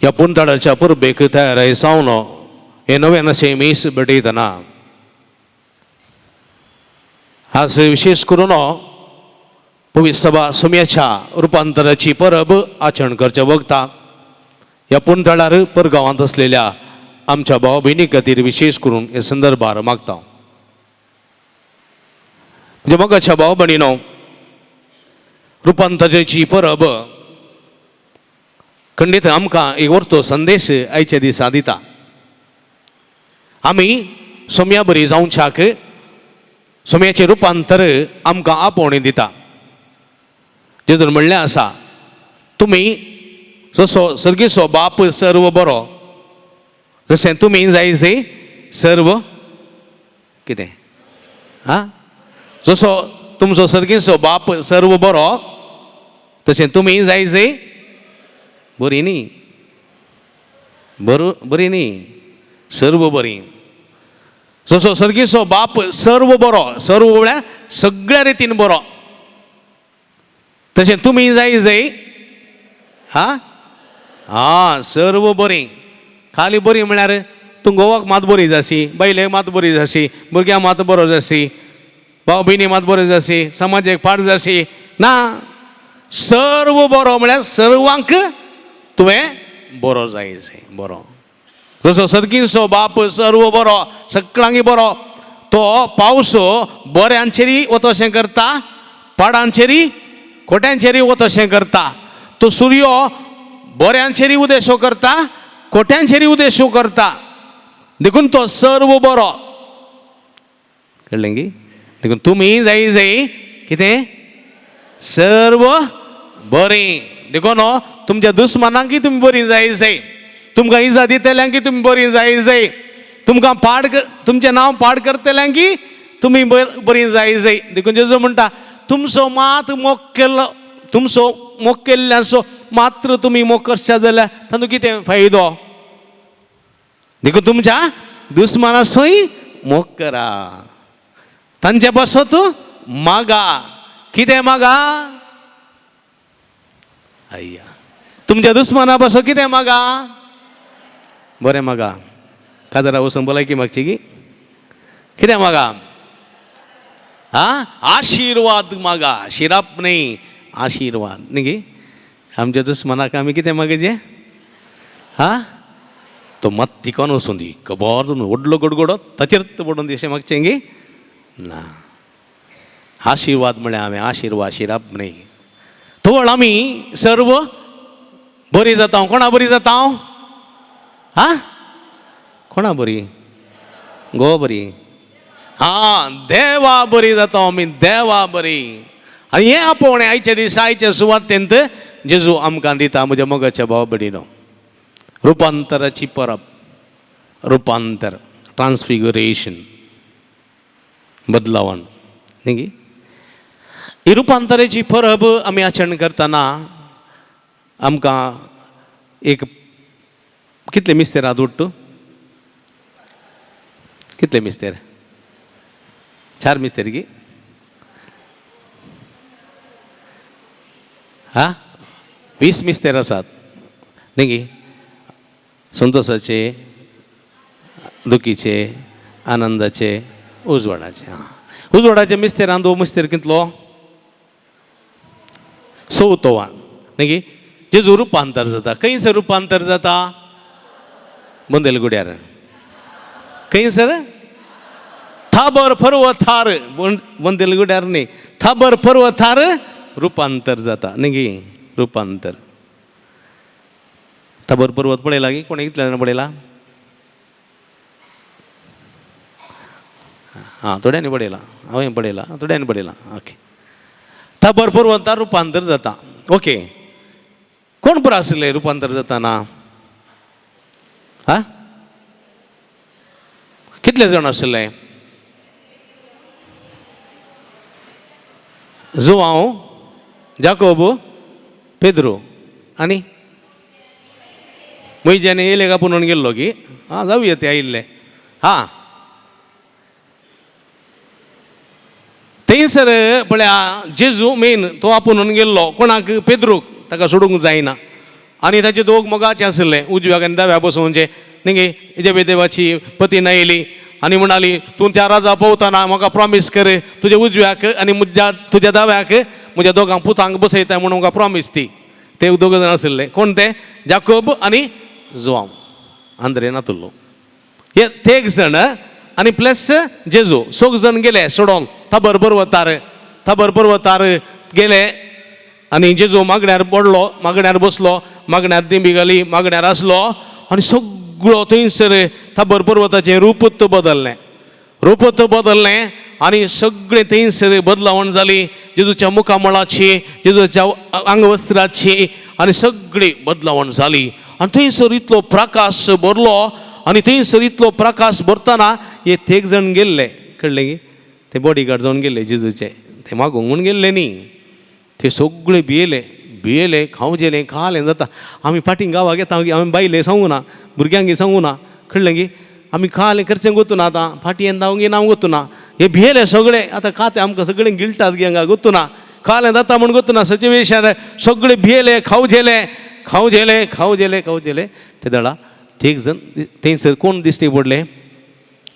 ह्या पुंतळाच्या परबेक तयार जावन हे नव्यान अशें मीस भेटयतना आज विशेष करून पवित्र सभा सुम्याच्या रुपांतराची परब आचरण करचे वगता ह्या पुंतळार परगांवांत आसलेल्या आमच्या भाव भयणी खातीर विशेष करून हे संदर्भार मागता. म्हणजे मोगाच्या भाव भयणीनो, रुपांतराची परब खंडीत आमकां एक वर्तो संदेश आयच्या दिसा दिता. आमी सोम्या बरी जावच्याक सोम्याचें रुपांतर आमकां आपोवणें दिता. जेजून म्हणलें आसा, तुमी जसो सर्गीचो बाप सर्व बरो जशें तुमी जाय सर्व कितें आं, जसो तुमचो सर्गीचो बाप सर्व बरो तशें तुमी जाय बरी न्ही, बरी न्ही, सर्व बरी. जसो सर्गीचो बाप सर्व बरो, सर्व म्हळ्यार सगळ्या रितीन बरो, तशें तुमी जाय जाय हा हा सर्व बरी. खाली बरी म्हळ्यार तूं गोवाक मात बरी जाशी, बायलेक मात बरी जाशी, भुरग्यांक मात बरो जाशी, भाव भयणी मात बरो जाशी, समाजाक पाड जाशी ना. सर्व बरो म्हळ्यार सर्वांक तुवें बरो जाय बरो. जसो सर्गीचो बाप सर्व बरो, सगळ्यांक बरो, तो पावस बऱ्यांचेरी वतशें करता, पाडांचेरी खोट्यांचेरी वतशें करता. तो सुर्यो बऱ्यांचेरी उदेशो करता, खोट्यांचेरी उदेशो करता. देखून तो सर्व बरो. कळ्ळें की? देखून तुमी जाय जाय कितें सर्व बरी. देखून तुमच्या दुस्मानांकी तुमी बरी जाय जाय, तुमकां इजा दितल्यांकी तुमी बरी जाय जाय, तुमकां पाड तुमचें नांव पाड करतल्यांकी तुमी बरी जाय जाय. देखून जेजू म्हणटा, तुमचो मात मोग केल्लो, तुमचो मोग केल्ल्यांचो मात्र तुमी मोग करशा जाल्यार तातूंत कितें फायदो? देखून तुमच्या दुस्मानाचोय मोग करा, तांचे पासत मागा. कितें मागा? अय्या, तुमच्या दुस्माना पासत कितें मागा? बरें मागा. काजरा वचून भलायकी मागची की कितें मागा? हा, आशिर्वाद मागा, शिराप न्ही, आशिर्वाद न्ही गी. आमच्या दुस्मानाक आमी कितें मागचे? हा, तो मात तिकोन वचून दी, खबर व्हडलो गडगडो ताचेर पडून दी अशें मागचें गी ना. आशिर्वाद म्हळ्यार आमी आशिर्वाद, शिराप न्ही. तवळ आमी सर्व बरी जाता. कोणा बरी जाता? हा, कोणा बरी? गोवा बरी. हा, देवा बरी जाता आमी, देवा बरी. आनी हें आपोवणें आयच्या दिसा आयच्या सुवातेंत जेजू आमकां दिता. म्हज्या मोगाच्या भाव भयणीनो, रुपांतराची परब, रुपांतर, ट्रान्सफिगरेशन, बदलावण न्ही गी. ही रुपांतराची परब आमी आचरण करतना आमकां एक कितले मिस्तेर आहा उट्टू? कितले मिस्तेर? 4 मिस्तेर की? हा, 20 मिस्तेर आसात न्ही गी. संतोषाचे, दुखीचे, आनंदाचे, उजवाडाचे. हां, उजवाडाचे मिस्तेरान तो मिस्तेर कितलो? चवथो न्ही गी. जेजू रुपांतर जाता. खंयसर रुपांतर जाता? बंदेलगुड्यार. खंयसर? थाबर पर्वतार. बंदेलगुड्यार न्ही, थाबर पर्वतार रुपांतर जाता न्ही गी. रुपांतर. थाबर पर्वत पळयला की कोणी? कितल्या जाणां पळयला? हां, थोड्यांनी पळयला, हांवें पळयला, थोड्यांनी पळयला. ओके, थाबर पर्वतार रुपांतर जाता. ओके, कोण पुरो आसले रुपांतर जाताना? हा, कितले जाण आसले? जुवांव, जाकोब, पेद्रो आनी मोयज्यानी येयले का पुनून गेल्लो की? आं, जावया ते आयिल्ले. हां, थंयसर पळया जेजू मेन तो आपोवन गेल्लो कोणाक? पेद्रूक. ताका सोडूंक जायना. आनी ताचे दोग मोगाचे आशिल्ले, उजव्याक आनी दाव्या बसोवचे. न्ही, जेबेदेवाची पती आयली आनी म्हणाली, तूं त्या राजा पळोवतना म्हाका प्रॉमीस कर, तुज्या उजव्याक आनी म्हज्या तुज्या दाव्याक म्हज्या दोगांक पुतांक बसयता म्हणून म्हाका प्रॉमीस ती. ते दोग जाण आशिल्ले, कोण ते? जाकोब आनी जुवांव, आंद्रे नातुल्लो. हे तेग जाण आनी प्लस जेजू, सोग जाण गेले सोडोन थबर पर्वतार. थबर पर्वतार गेले आनी जेजू मागण्यार पडलो, मागण्यार बसलो, मागण्यार दिंबी घाली, मागण्यार आसलो आनी सगळो थंयसर थबर पर्वताचें रूपत बदललें, रूपत बदललें आनी सगळें थंयसर बदलावण जाली. जेजूच्या मुखामळाची, जेजूच्या आंगवस्त्राची आनी सगळी बदलावण जाली. आनी थंयसर इतलो प्रकाश भरलो आनी थंयसर इतलो प्रकाश भरतना हे तेग जाण गेल्ले, कळ्ळें की ते बॉडीगार्ड जावन गेल्ले जेजूचे, ते मागूंक म्हूण गेल्ले न्ही. ते सगळे भियेले, भियेले, खावजेले खालें जाता. आमी फाटीं गांवाक येता, आमी बायले सांगू ना, भुरग्यांक सांगू ना, कळ्ळें की आमी खालें करचें गोतू ना, आतां फाटीं येता गी ना गोतू ना. हे भियेले सगळे, आतां खाते आमकां सगळें गिळटात गी हांगा गोतू ना, खालें जाता म्हूण गोतू ना. सिचुएशन सगळे भियेले, खावजेले, खावजेले, खावजेले, खावजेले. ते दळा तीग जण थंयसर कोण दिश्टी पडले?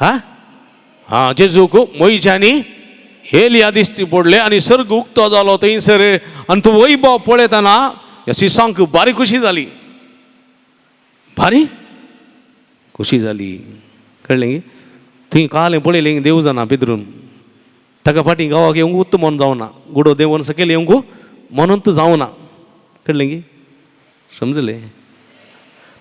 हा हा, जेजूक मोयच्यानी हेलिया दिश्टी पडले आनी सर्ग उक्तो जालो थंयसर. आनी तो वैभव पळयतना ह्या शिसांक भारी खुशी जाली, भारी खुशी जाली, कळ्ळें की थंय कालें पळयलें देव जाणा पितरून ताका फाटीं गांवाक येवंक उत्त मन जावना, गुडो देंवोन सकयल येवंक मनूत जावना, कळ्ळें की समजलें?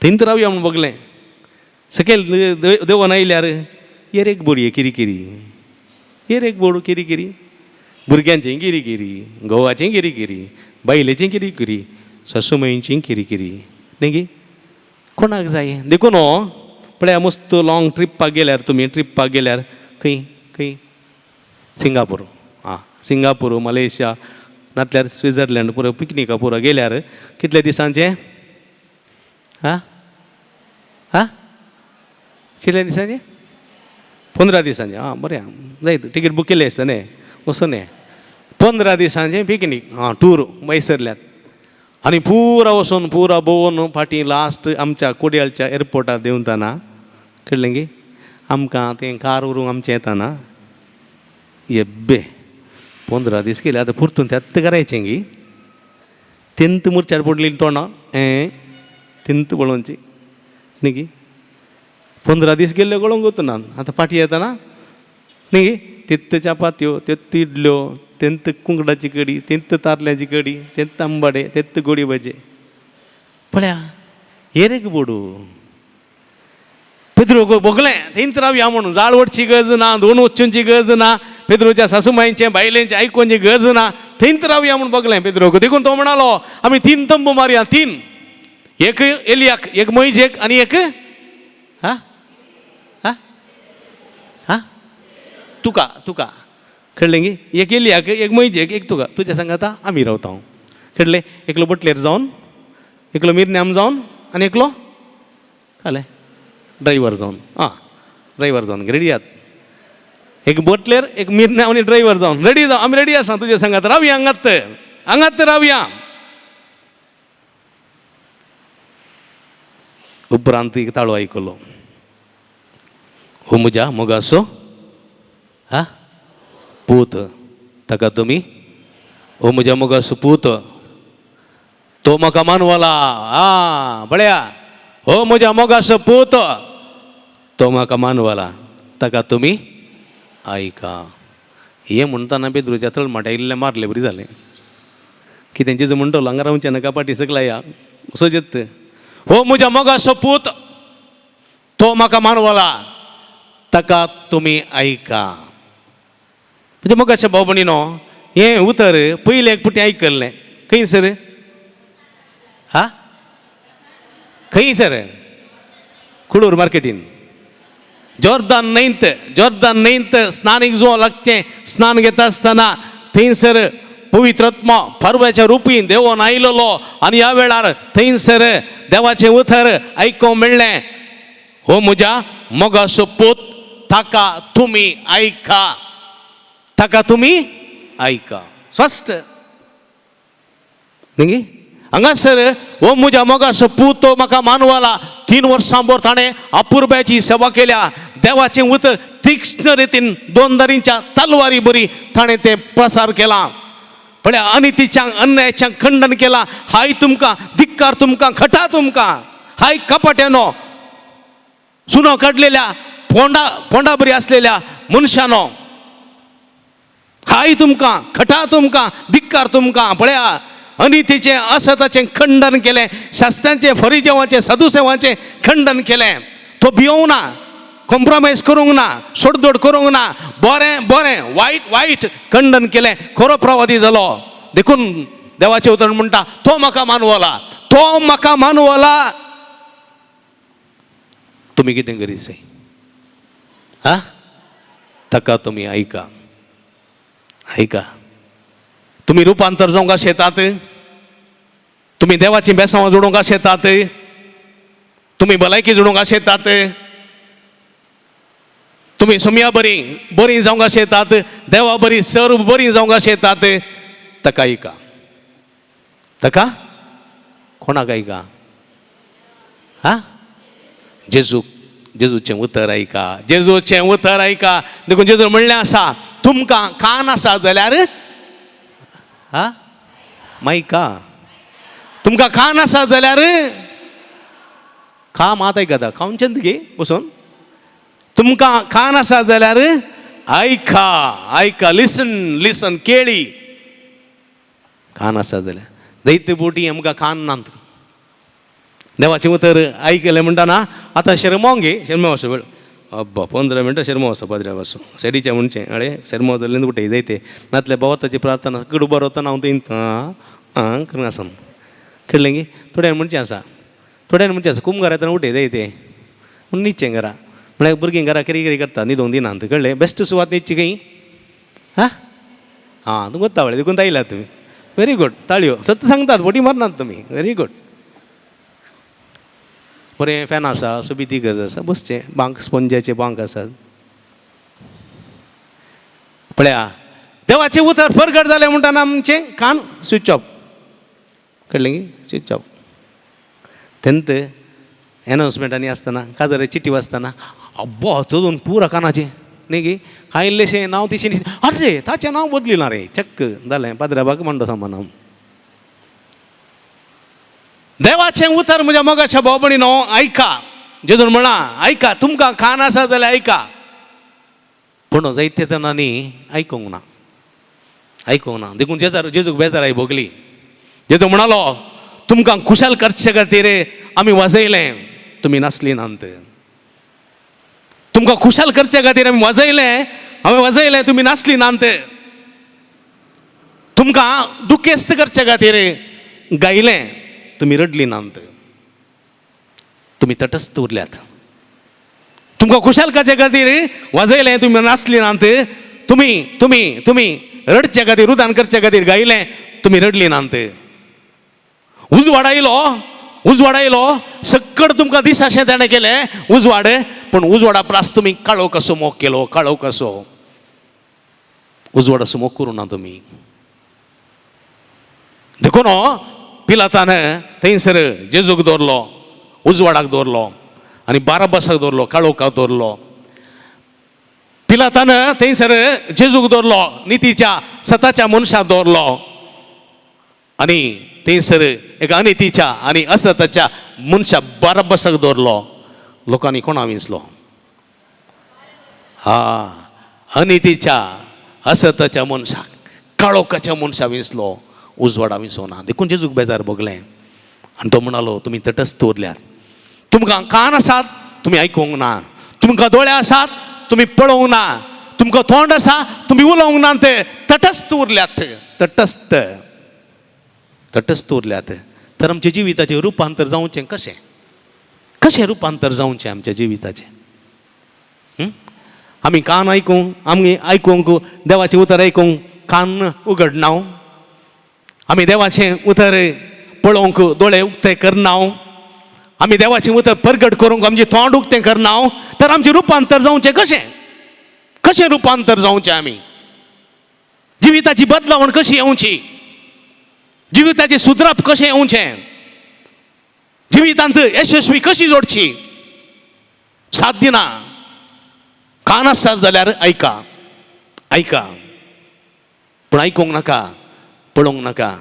थंयत रावया म्हूण बगलें, सकयल देंवोन आयल्यार येरेक बोडये किरी किरी, येरेक बोड किरी किरी, भुरग्यांची किरी किरी, घोवाची किरी किरी, बायलेची किरी किरी, सासूमांयची किरी किरी, न्ही गी कोणाक जाय? देखून हो पळया, मस्त लॉंग ट्रिप्पाक गेल्यार, तुमी ट्रिप्पाक गेल्यार खंय खंय, सिंगापूर, आं सिंगापूर, मलेशिया, नातल्यार स्विजरलँड, पुरो पिकनिका पुरो गेल्यार कितले दिसांचे? आं आं कितले दिसांचे? 15 दिसांचे. आं बरें, जायत तिकेट बूक केली आसता न्ही, वचून ये. 15 दिसांचें पिकनीक, आं टूर मैसरल्यात आनी पुरा वचून पुरा भोंवून फाटीं लास्ट आमच्या कोडयाळच्या एरपोर्टार देंवतना, कळ्ळें की आमकां तें कार व्हरूंक आमचें येताना, येब्बे 15 दीस केले, आतां परतून त्यात करायचें गी. तेंत मुरच्यार पडली तोंडां हें तेंत पळोवची न्ही गी. 15 दीस गेल्ले कळोंक वतना आतां फाटीं येताना न्ही गी, तेत्त चपात्यो, तेत्त इडल्यो, तेंत कुंकडाची कडी, तेंत तारल्याची कडी, तेंत आंबाडे, तेंत गोडी भाजी. पळया येरेक बोडू पेद्रो भोगलें थंयत रावया म्हणून, जाळ वडची गरज ना, दोन वचूंची गरज ना, पेद्रोच्या सासूमांयचें बायलेंचें आयकोंची गरज ना, थंयत रावया म्हूण बगलें पेद्रोक. देखून तो म्हणालो, आमी 3 तंबू मारया, 3, एक एलियाक, एक मोयजेक आनी एक हा हा हा तुका, तुका, कळ्ळें गी? एक एलियाक, एक मोयजेक, एक तुका, तुज्या सांगाता आमी रावता हांव, कळ्ळें? एकलो बटलेर जावन, एकलो मिरन्याम जावन आनी एकलो कळ्ळें ड्रायवर जावन. आं ड्रायवर जावन रेडी आहात, एक बोटलेर, एक मिरन्या आनी ड्रायवर जावन रेडी जाव, आमी रेडी आसा तुज्या सांगात रावया, हांगात हांगात रावया. उपरांत एक ताळो आयकलो, हो म्हज्या मोगाचो हा पूत, ताका तुमी, हो म्हज्या मोगाचो पूत, तो म्हाका मानवला. आ पळया, हो म्हज्या मोगाचो पूत, तो म्हाका मानवला, ताका तुमी आयका. हें म्हणटना पेद्रूच्या तळमाट्या इल्लें मारले बरी जालें कितें जेजू म्हणटलो, हांगा रावचें नाका, फाटीं सकला या, असो जेत. हो म्हज्या मोगाचो पूत, तो म्हाका मानवला, ताका तुमी आयका. म्हज्या मोगाच्या भाव भयणीनो, हें उतर पयलें एक पुटी आयकल्लें खंय सर? हा खंय सर? कुळूर मार्केटीन, जॉर्दान न्हंयत, जॉर्दान न्हंयत स्नानीक जो लागचें, स्नान घेता आसतना थंयसर पवित्र आत्मा परव्याच्या रुपीन देवोन आयलेलो आनी ह्या वेळार थंयसर देवाचें उतर आयकूंक मेळ्ळें, हो म्हज्या मोगाचो पूत, ताका तुमी आयका, ताका तुमी आयका. स्पश्ट न्ही? हांगासर हो म्हज्या मोगाचो पूत, तो म्हाका मानवला. 3 वर्सां भर ताणें अपुरबायेची सेवा केल्या. देवाचें उतर तीक्ष्ण रितीन 2 दारींच्या तलवारी बरी ताणें तें प्रसार केलां. पळया अनितीच्या अन्यायाचें खंडन केलां. हाय तुमकां, धिक्कार तुमकां, खटा तुमकां, हाय कपाट्यानो, सुनो काडलेल्या फोंडा फोंडा बरी आसलेल्या मनशानो, हाय तुमकां, खटा तुमकां, धिक्कार तुमकां. पळया अनितीचें असताचें खंडन केलें, शास्त्रांचें फरिजेवाचें सदुसेवाचें खंडन केलें. तो भियोवंक ना, कॉम्प्रोमायज करूंक ना, सोडदोड करूंक ना, बरें बरें वायट वायट खंडन केलें. खरो प्रवादी जालो. देखून देवाचें उतर म्हणटा, तो म्हाका मानवला, तो म्हाका मानवला. तुमी कितें करीत जाय? हा, ताका तुमी आयका, आयका. तुमी रुपांतर जावंक शेतात, तुमी देवाचीं बेसांवां जोडूंक शेतात, तुमी भलायकी जोडूंक शेतात, तुमी सोमया बरी बरी जावंक शेतात, देवा बरी सर्व बरी जावंक शेतात. ताका आयका. ताका कोणाक आयका? हा, जेजू, जेजूचें उतर आयका, जेजूचें उतर आयका. देखून जेजू म्हणलें आसा, तुमकां कान आसा जाल्यार हा मायका, तुमकां कान आसा जाल्यार खा मात आयकता, खावचें तुगे बसून. तुमकां कान आसा जाल्यार आयका, आयका, लिसन लिसन, केळी. कान आसा जाल्यार जायते बोटी आमकां कान नात. देवाचें उतर आयकलें म्हणटा ना, आतां शेरमांव गे, शेरमांव आसा वेळ अब्बा 15 मिनटां शेरमांव आसा पाद्र्या पासून सायडीचें म्हणचें अळे शेरमांव जाल्लें उठय जायते नातले बावताची प्रार्थना कड उबो रावतना हांव थंय आं करून आसा कळ्ळें गे. थोड्यान म्हणचें आसा, थोड्यान म्हणचें आसा कुमगार येतना उठय जायते पूण न्हिदचें घरा म्हळ्यार भुरगीं घरा कितें कितें करता न्हिदोंक दिनात कळ्ळें. बेस्ट सुवात न्हिदची खंय? हा आं तुमकां तावळें देखून आयल्यात तुमी. व्हेरी गूड, ताळयो सत्य सांगतात, बोटी मारनात तुमी. Very good. बरें फॅन आसा, सोबीत गरज आसा, बसचें बांक स्पोंजाचे बांक आसात. पळया देवाचें उतर परगट जालें म्हणटना आमचें कान स्विच ऑफ, कळ्ळें गी, स्विच ऑफ. तेन्ना एनावन्समेंटांनी आसतना काजारा चिटी वाचतना अब्बो तोदून पुरा कानाचें न्ही गी, कांय इल्लेशें नांव तिशें अरे ताचें नांव बदलिलां रे, चक्क जालें पाद्र्याबाक म्हणटा सामान हांव. देवाचें उतर म्हज्या मोगाच्या भाव भयणीनो आयका. जेजून म्हळां आयका, तुमकां कान आसा जाल्यार आयका. पूण जायते जाणांनी आयकूंक ना, आयकूंक ना. देखून जेजार जेजूक बेजाराय भोगली. जेजू म्हणालो तुमकां खुशाल करचे खातीर आमी वाजयलें, तुमी नासली नात. तुमकां खुशाल करचे खातीर आमी वाजयलें, आमी वाजयलें, तुमी नासली नात. तुमकां दुखेस्त करचे खातीर गायलें, तुमी रडली नात, तुमी तटस्थ उरल्यात. तुमकां खुशाल करचे खातीर वाजयलें, तुमी नासली नात. तुमी तुमी तुमी रडचे खातीर, रुदान करचे खातीर गायलें, तुमी रडली नात. उजवाड आयलो, उजवाड आयलो, सक्कड तुमकां दिसाशें ताणें केलें उजवाड, पूण उजवाडा प्रास तुमी काळो कसो मोग केलो, काळो कसो उजवाडाचो मोग करूं ना तुमी. देखून पिलातान थंयसर जेजूक दवरलो, उजवाडाक दवरलो आनी बाराबासाक दवरलो, काळोखाक दवरलो. पिलातान थंयसर जेजूक दवरलो, नितीच्या सताच्या मनशाक दवरलो आनी थंयसर एका अनितीच्या आनी असताच्या मनशा बाराबासाक दवरलो. लोकांनी कोणा विंचलो? हा, अनितीच्या असताच्या मनशाक, काळोखाच्या मनशा विंचलो, उजवाडा विंचोना. देखून जेजूक बेजार भोगलें आनी तो म्हणालो तुमी तटस्थ उरल्यात. तुमकां कान आसात तुमी आयकूंक ना, तुमकां दोळे आसात तुमी पळोवंक ना, तुमकां तोंड आसा तुमी उलोवंक ना, ते तटस्थ उरल्यात, तटस्थ, तटस्थ उरल्यात. तर आमच्या जिविताचें रुपांतर जावचें कशें? कशें रुपांतर जावचें आमच्या जिविताचें? आमी कान आयकूंक, आमी आयकूंक देवाचें उतर आयकूंक कान उगडना, आमी देवाचें उतर पळोवंक दोळे उक्ते करना, आमी देवाचें उतर परगट करूंक आमचें तोंड उक्तें करना, तर आमचें रुपांतर जावचें कशें? कशें रुपांतर जावचें? आमी जिविताची बदलावण कशी येवची? जिविताचें सुदरप कशें येवचें, जिवितांत यशस्वी कशी जोडची, साथ दिना. कान आसतात जाल्यार आयका, आयका, पूण आयकूंक नाका, पळोवंक नाका.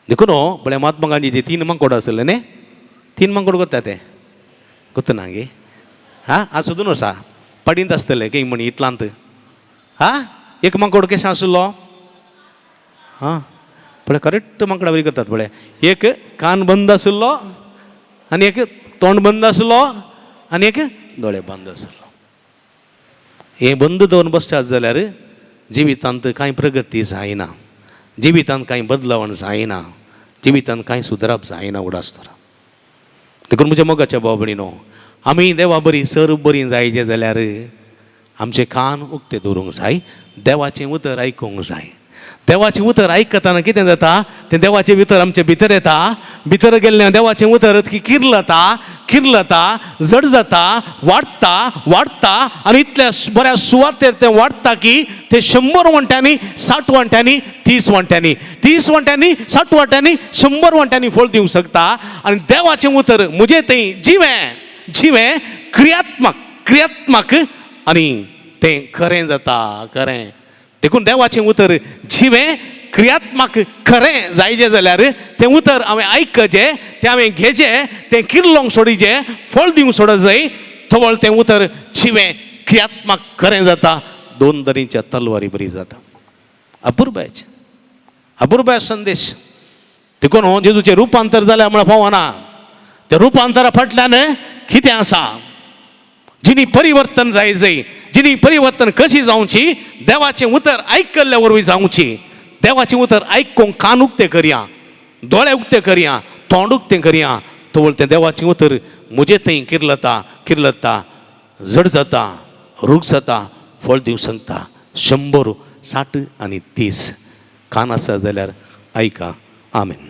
देखून पळय, महात्मा गांधीचे तीन मांकोड आसले न्ही, तीन मांकोड करता ते कोत्ता ना गे. हा, आज सोदून आसा पडींत आसतले की म्हणी इतलांत. हा, एक मांकोड केशें आसलो? हा, पळय, करेक्ट मांकडा बरी करतात. पळय, एक कान बंद आशिल्लो आनी एक तोंड बंद आसलो आनी एक दोळे बंद आसलो. हें बंद दवरून बसतात जाल्यार जिवितांत कांय प्रगती जायना, जिवितांत कांय बदलावण जायना, जिवितांत कांय सुदरप जायना उडास तर. देखून म्हज्या मोगाच्या भाव भयणीनो, आमी देवा बरी सर बरी जायचे जाल्यार आमचे कान उक्ते दवरूंक जाय, देवाचें उतर आयकूंक जाय. देवाचें उतर आयकतना कितें जाता? तें देवाचें उतर आमचे भितर येता. भितर गेल्लें देवाचें उतर की किर्लता, किर्लता, जड जाता, वाडटा, वाडटा आनी इतल्या बऱ्या सुवातेर तें वाडटा की ते 100 वांट्यांनी, 60 वांट्यांनी, 30 वांट्यांनी, 30 वांट्यांनी, 60 वांट्यांनी, 100 वांट्यांनी फळ दिवंक शकता. आनी देवाचें उतर म्हजें थंय जिवें, जिवें, क्रियात्मक, क्रियात्मक आनी तें खरें जाता, खरें. देखून देवाचें उतर जिवें, क्रियात्मक, खरें जायचें जाल्यार तें उतर हांवें आयकचें, तें हांवें घेचें, तें किर्लोंक सोडीचें, फळ दिवंक सोड जाय. तवळ तें उतर जिवें, क्रियात्मक, खरें जाता, दोन दरींच्या तलवारी बरी जाता. अपुरबायचें, अपुरबाय संदेश. देखून हो जेजूचें रुपांतर जाल्यार म्हळ्यार पावना. त्या रुपांतरा फाटल्यान कितें आसा? जिणी परिवर्तन जाय जाय. जिणी परिवर्तन कशी जावची? देवाचें उतर आयकल्ल्या वरवीं जावची. देवाचें उतर आयकूंक कान उक्ते करया, दोळे उक्ते करया, तोंड उक्तें करया. तवळ तें देवाचें उतर म्हजे थंय किर्लता, किर्लता, जड जाता, रूख जाता, फळ दिवंक सांगता 100, 60 आनी 30. कान आसा जाल्यार आयका. आमेन.